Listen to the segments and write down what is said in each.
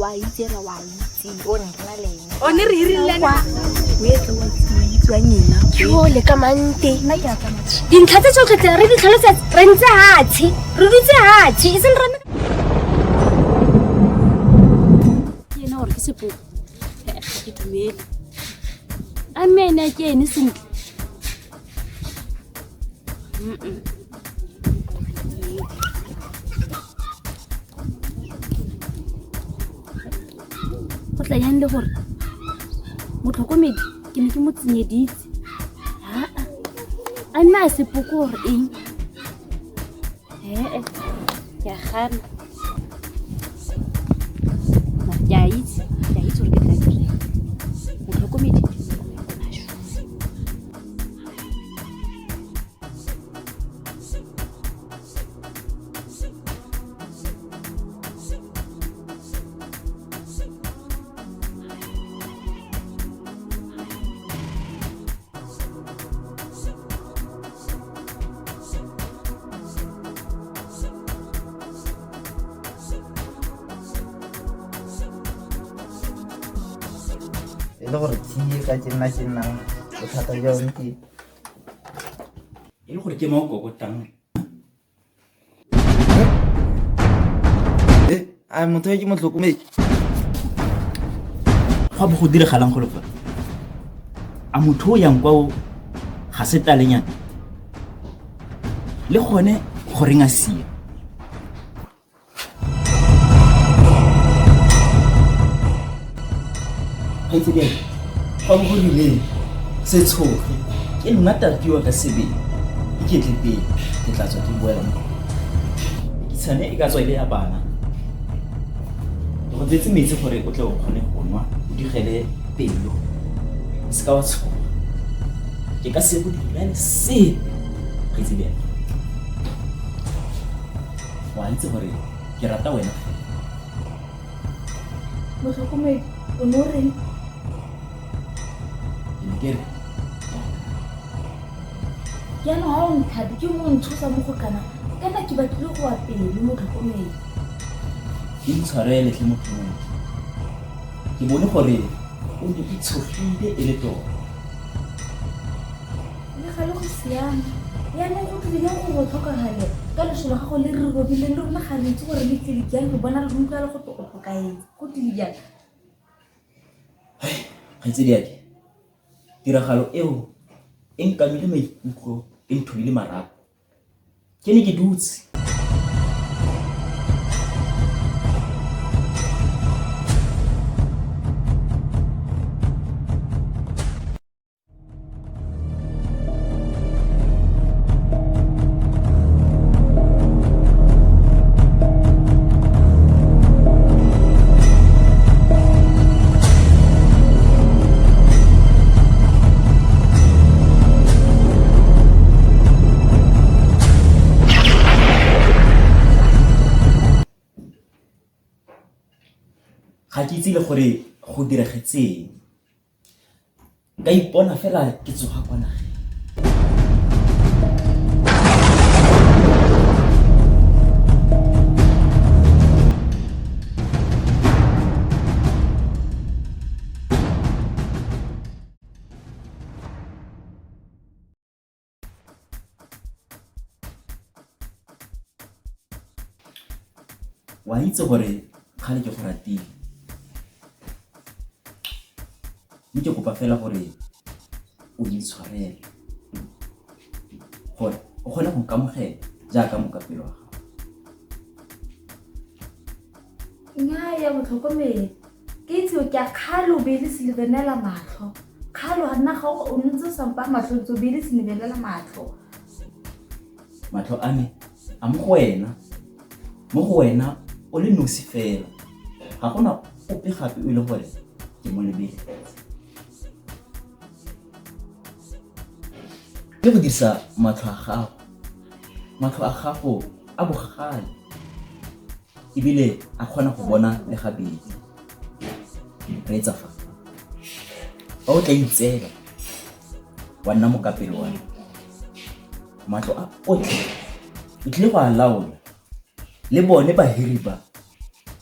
Wa itse ela wa itse o ne re na le ene. O ne re hirile Kwa o etla wa itse wa nyena. Jole ka mante. Nna ke a tsamaya. Dintlha tse tsotlhe tse re di tlhalosetsa re ntse hatshe, re dutse hatshe, e seng re Ke ena gore ke sepoko. Ga ke dumele. A mme ene a ke ene sentle. Go tla yang le gore motlhokomedi ke ne ke mo tsenyeditse. Aa, a nna a sepoko gore eng? Ee, ke a gana. Mara ke a itse, ke a itse gore ke tla direng. Motlhokomedi o ne a šwa. E le gore tsie ka ke nna ke nnang bothata jwa yone ke E le gore ke mang o kokotang? E a motho yo ke motlhokomedi. Go bo go diragalang go le fa? A motho o yang kwa o ga se talenyana? Le gone goreng a sia? Kgaitsedi, fa bo go rileng se tshoge, ke nna tatiwa ka sebele. Iketle pele, ke tla tswa ke boela mo. Kitshane e ka tswa e le ya bana. Ke go tsetse metsi gore o tle o kgone go nwa, o digele pelo. O seka wa tshoga. Ke ka se go direle sepe, kgaitsedi ya ka. Wa itse gore ke rata wena fela. Motlhokomedi, o ne o reng? Ke ne ke re Jaanong ga o nthabe ke mo o ntshosa mo go kana kana ke batlile go wa pelo motlhokomedi. Intshwarele tlhe motho mongwe. Ke bone gore o ne o tshogile e le tota. Le gale go siame. Yaanong go tlile jang gore o tlhokagale ka leso la gago le re robileng le rona ga re itse gore le tlile jang, re bona re utlwa le gote o tlhokaetse. Go tlile jang? Kgaitsedi ya ke, tiragalo eo e nkamile maikutlo, e nthobile marapo. Ke ne ke dutse. Ga ke itse le gore go diragetseng. Ka ipona fela ke tsoga kwa nageng. Wa itse gore kgale ke go ratile, mme ke kopa fela gore o intshwarele gore o kgone go nkamogela jaaka mokapelo wa gago. Nnyaya motlhokomedi, ke itse ke a kgale o beile selebenela matlho. Kgale wa nna ga o ntse o sa mpaya matlho ntse o beile selebelela matlho. Matlho a me a mo go wena, mo go wena o le nosi fela. Ga gona ope gape o e leng gore ke mo lebeletse. Ke go dirisa matlho a gago, matlho a gago a bogale ebile a kgona go bona le gabedi. Reetsa fa, fa o tla itseela wa nna mokapelo wa me, matlo a otlhe o tlile go a laola, le bone bahiri ba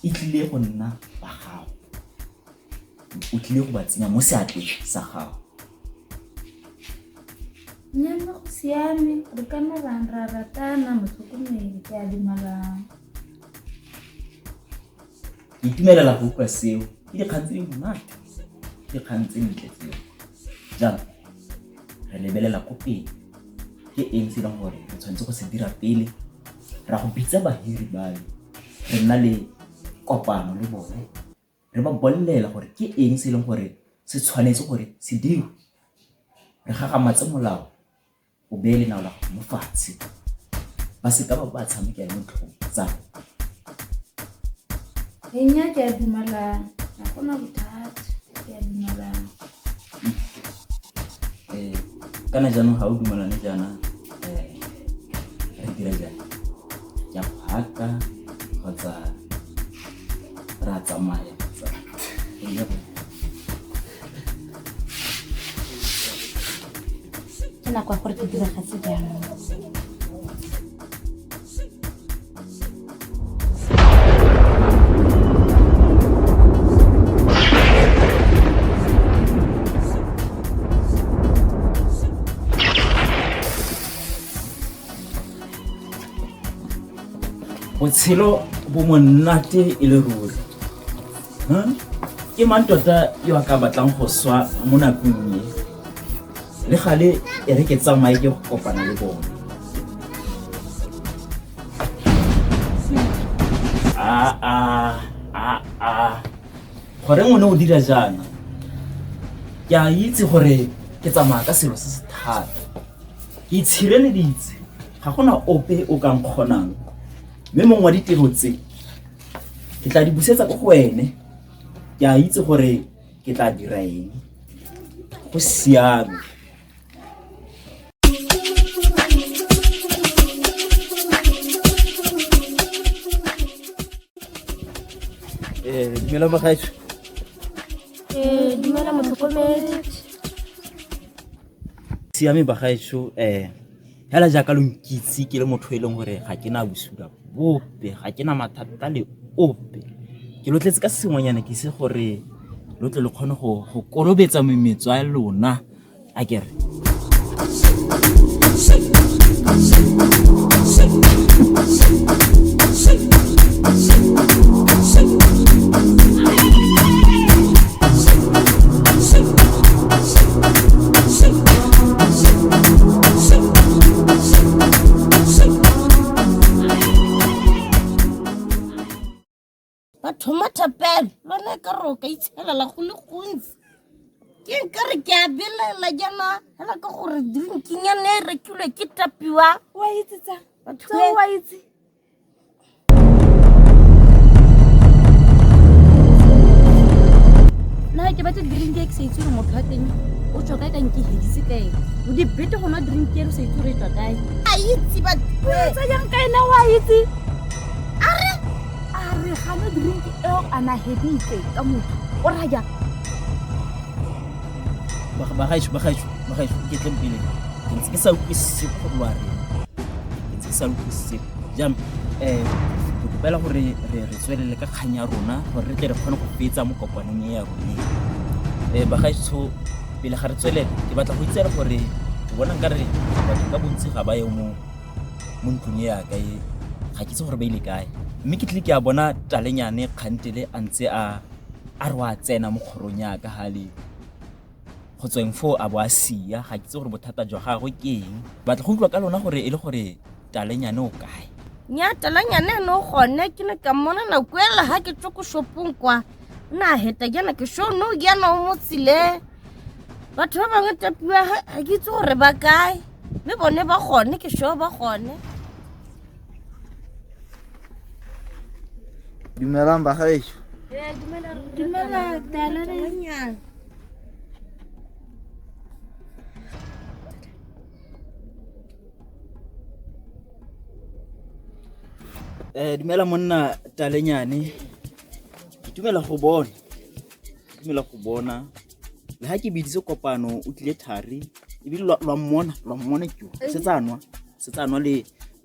e tlile go nna ba gago. O tlile go ba tsenya mo seatleng sa gago. Nnyaa, mme go siame, re ka nna ra ra ratana motlhokomedi, ke a dumalana. Ke itumelela go utlwa seo, ke dikgang tse di monate, ke dikgang tse dintle tseo. Jaanong re lebelela ko pele, ke eng se e leng gore re tshwanetse go se dira pele ra go bitsa bahiri bale, re nna le kopano le bone, re ba bolelela gore ke eng se e leng gore se tshwanetse gore se dirwe. Re gagamatse molao, o beye lenao la gago mo fatshe, ba seka ba ba tshamekela mo ditlhogong tsa rona. Nnyaa, ke a dumalana, ga gona bothata, ke a dumalana. Kana jaanong ga o dumalane jaana, re dira jang? Ke a go haka kgotsa ra tsamaya kgotsa Ke nako ya gore ke diragatse jaanong. Botshelo bo monate e le ruri. Ke mang tota yo a ka batlang go swa mo nakong e? Le gale e re ke tsamaye ke go kopana le bone. A goreng o ne o dira jaana? Ke a itse gore ke tsamaya ka selo se se thata. Ke itshireleditse, ga gona ope o ka nkgonang. Mme mongwe wa ditiro tse ke tla di busetsa ko go wene. Ke a itse gore ke tla dira eng. Go siame. Dumela bagaetsho. Dumela motlhokomedi. Siame bagaetsho, hela jaaka lo nkitse ke le motho e leng gore ga ke na bosula bope, ga ke na mathata le ope. Ke lo tletse ka sengwenyana ke ise gore lo tle lo kgone go kolobetsa memetswa ya lona, a kere. Batho mo thapelo lone ka re o ka itshelela go le gontsi. Ke nkare ke a belaela jaana fela ka gore drinkinyana e rekilwe ke tapiwa. Wa itse tsa? Batho Tsa wa itse? Nna ke batla drink e ke sa itse gore motho wa teng o tswa kae, ka nke heditse ka eng. O dibete go nwa drink e re sa itse gore e tswa kae. A itse batho. O tsa jang ka ena wa itse? A re ga nwe drink eo a na heditse ka motho. O ra jang? Bagaetsho, bagaetsho, bagaetsho, ke tle pele. Ke ntse ke sa utlwe sepe gore lo a reng. Ke ntse ke sa utlwe sepe. Jaanong, ke kopela gore re tswelele ka kgang ya rona gore re tle re kgone go fetsa mo kopanong e ya rona. Bagaetsho, pele ga re tswelela, ke batla go itsela gore ke bona nkare batho ka bontsi ga ba yo mo ntlong e yaka e, ga ke itse gore ba ile kae. Mme ke tlile ke a bona talenyane kgantele a ntse a re wa tsena mo kgorong yaka gale. Go tsweng foo a bo a sia, ga ke itse gore bothata jwa gagwe ke eng. Batla go utlwa ka lona gore e le gore talenyane o kae. Nya talanyane ene o gone, ke ne ka mmona nako ela ha ke tswa ko shopong kwa. O ne a heta jaana ke sure no jaana o mo tseleng. Batho ba bangwe tapiwa ga ke itse gore ba kae, mme bone ba gone, ke sure ba gone. Dumelang bagaetsho. Dumela Talane. Dumela monna Talenyane. Ke itumela go bona. Ke itumela go bona. Le ha ke biditse kopano o tlile thari ebile lwa mmona, lwa mmona ke yo. Setse a nwa, setse a nwa le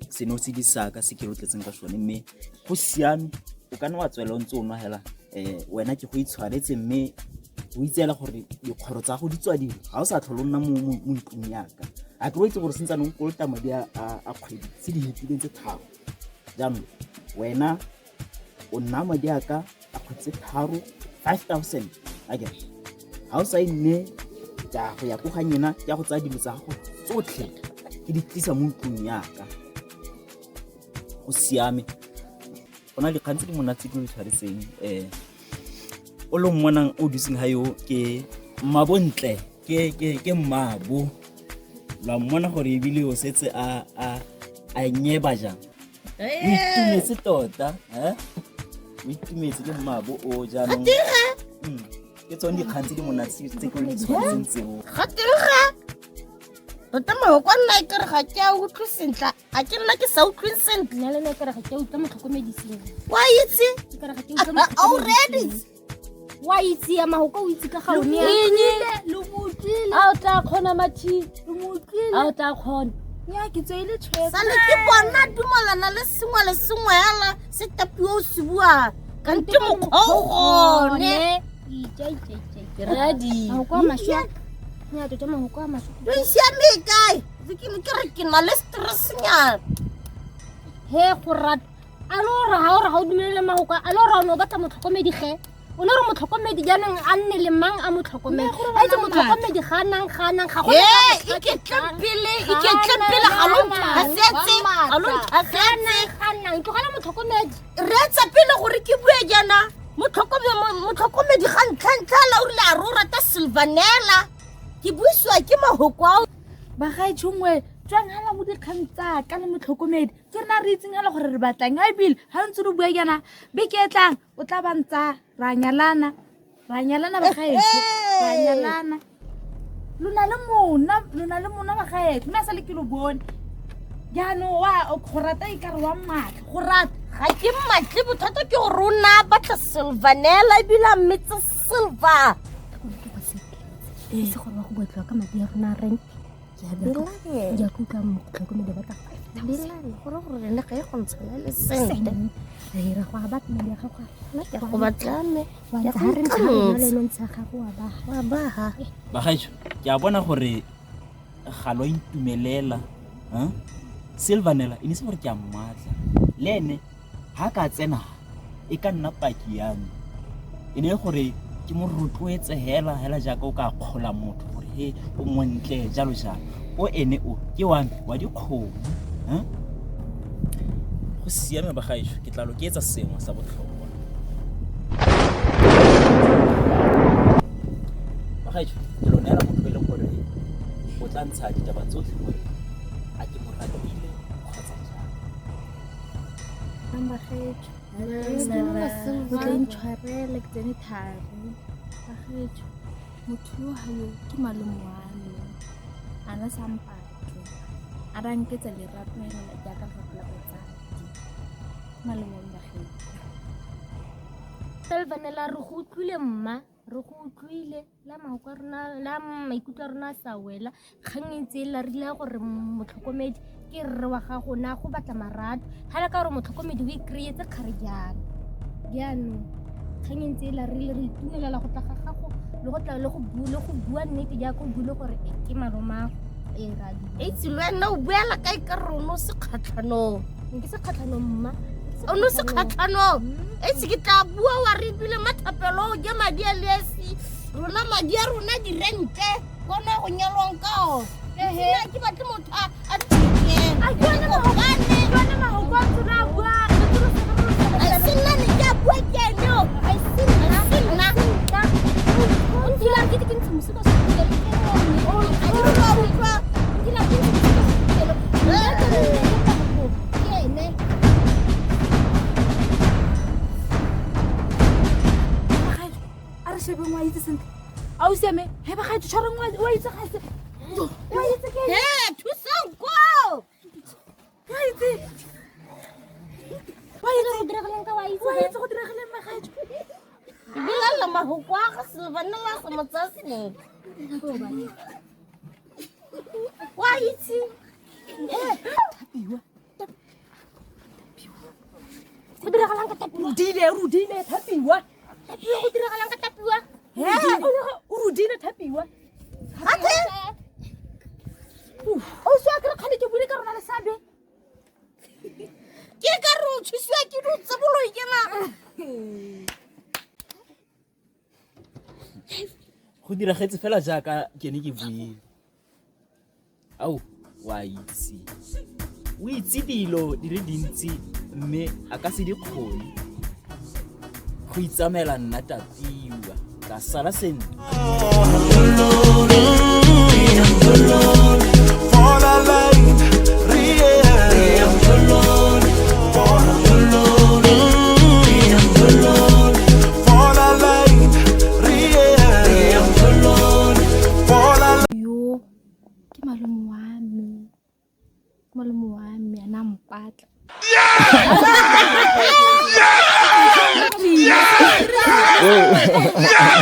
seno se di saka se ke lo tletseng ka sone, mme go siame. O ka nna wa tswela o ntse o nwa hela. Wena ke go itshwaretse mme O itseela gore dikgoro tsa go di tswadiwe, ga o sa tlhole o nna mo ntlong yaka. A ke o itse gore sentsane o kolota madi a kgwedi tse di fetileng tse 3. Jaanong wena o nna madi a ka a kgwedi tse 3, 5000 akere. Ga o sa e nne ke a go ya ko ga nyena, ke a go tsaya dilo tsa gago tsotlhe ke di tlisa mo ntlong yaka. Go siame. Go na le dikgang tse di monate tse ke di tshwaretseng. O le mmonang o dutseng ga yo ke Mmabontle, ke Mmabo. Lwa mmona gore ebile o setse a nyeba jang. O itumetse tota, eh? O itumetse ke Mmabo o jaanong. Ke tsone dikgang tse di monate tse ke di tshwaretseng tseo. Ga teng ga. Tota mahoko a nna e kere ga ke a utlwe sentle. A ke nna ke sa utlweng sentle. Nna le nna e kere ga ke a utlwa motlhokomedi sentle. Wa itse? Ke kere ga ke utlwa A o ready? Wa itse ya mahoko o itse ka ga one. Lo mo utlwile. A o tla kgona Mathi? Lo mo utlwile. A o tla kgona? Nya ke tsweile tshwetso. Sale ke bona dumalana le sengwe le sengwe hela se tapiwa o se bua. Kante mokgwa o gone. Ija, ija, ija, ija. Ready. Mahoko a maswa. Nya tota mahoko a maswa. Lo siame kae? Ke ne ke re ke na le stress nyana. He go rata. A lo re ha o re ha o dumelele mahoko a lo re o ne o batla motlhokomedi ge. O ne re motlhokomedi jaanong a nne le mang a motlhokomedi. A itse motlhokomedi ga nang ga nang ga go. He iketle pele, iketle pele ga lo ntlhasetse, ga lo ntlhasetse. Ga nang tlogela motlhokomedi. Reetsa pele gore ke bue jaana. Motlhokomedi ga ntlha-ntlha la o rile a re o rata Silvanella. Ke buisiwa ke mahoko ao. Bagaetsho nngwe tswang hala mo dikgang tsa ka le motlhokomedi. Ke rena re itseng hala gore re batlang. Ha ebile ha ntse re bua jaana beke e tlang o tla ba ntsa ra nyalana. Ra nyalana bagaetsho, ra nyalana. Lona le mona, lona le mona bagaetsho. Nna sa le ke lo bone. Jaanong wa go rata e ka re wa mmatla, go rata. Ga ke mmatle, bothata ke gore o ne a batla Silvanella ebile a mmetse Silva. E se gore wa go botlwa ka madi a rona a rent. Ke a kutlwa motlhokomedi ba ka 5000. Gore gore rene ga e go ntshwana le sente. Re ra go a batla madi a gago. Nna ke a go batla mme. Wa ntse ha re ntsha rona le ntsha gago wa ba. Wa ba ha. Bagaetsho, ke a bona gore ga lo intumelela. Silvanella e ne se gore ke a mmatla. Le ene ha ka tsena e ka nna paki ya me. E ne gore ke mo rotloetse hela hela jaaka o ka kgola motho gore he o montle jalo jalo. O ene o ke wa me wa dikgomo. Go siame bagaetsho, ke tla lo ke etsa sengwe sa botlhokwa. Bagaetsho, ke lo neela motho e leng gore o tla ntsha ditaba tsotlhe gore a ke mo ratile kgotsa jang. Bagaetsho, o tla intshwarela ke tsene thari. Bagaetsho, motho yo ha yo ke malome wa me. A na sa mpatle. A ra nketsa lerato hela jaaka lerato la batsadi. Malome wa me bagaetsho. Silvanella re go utlwile mma, re go utlwile la mahoko a rona, la maikutlo a rona a sa wela. Kgang e ntse e larile gore motlhokomedi ke rre wa gago na go batla marato. Ha le ka gore motlhokomedi o ikry-etse kgare jang. Jaanong kgang e ntse e larile, re itumelela go tla ga gago le go tla le go le go bua nnete jaaka o buile gore ke malomago. Ee, ra dumela. Itse le wena o buela kae ka rona o se kgatlhanong? Ke se kgatlhanong mma. O ne o se kgatlhanong. Itse ke tla bua wa re ebile mathapelo o je madi a lesi. Rona madi a rona dirente kona go nyalwang ka ona. Nna ke batle motho a tshekeng. A ke yone mahoko a tsona a bua. A se nna ne ke a bua ke ene o. A se nna. O ntila ke ke ntse mosi ka sekolo ke ene. A ke re wa utlwa. Ntila ke ntse mosi ka sekolo. Nna ke re ke ene. A re shebeng wa itse sentle. A o siame? He bagaetsho, tshwarang wa itse ga se. Wa itse ke eng? He, thusang ko. Wa itse. Wa itse go diragalang ka wa itse. Wa itse go diragalang bagaetsho. Bolella mahoko a ga Silvanella sa mo tsaya sentle. Wa itse. Thapiwa. Go diragalang ka Tapiwa? Rudile, Rudile, Tapiwa. Tapiwa go diragalang ka Tapiwa? O rudile thapiwa. Gathe? O swa ke re kgale ke buile ka rona le sabe. Ke ka re o tshosiwa ke dilo tse boloi ke na. Go diragetse fela jaaka ke ne ke buile. Ao, wa itse. O itse dilo di le dintsi mme a ka se di kgone. Go itsamaela nna tapiwa, ka sala sentle. Yo, ke malome wa me. Ke malome wa me a na mpatla. Yeah!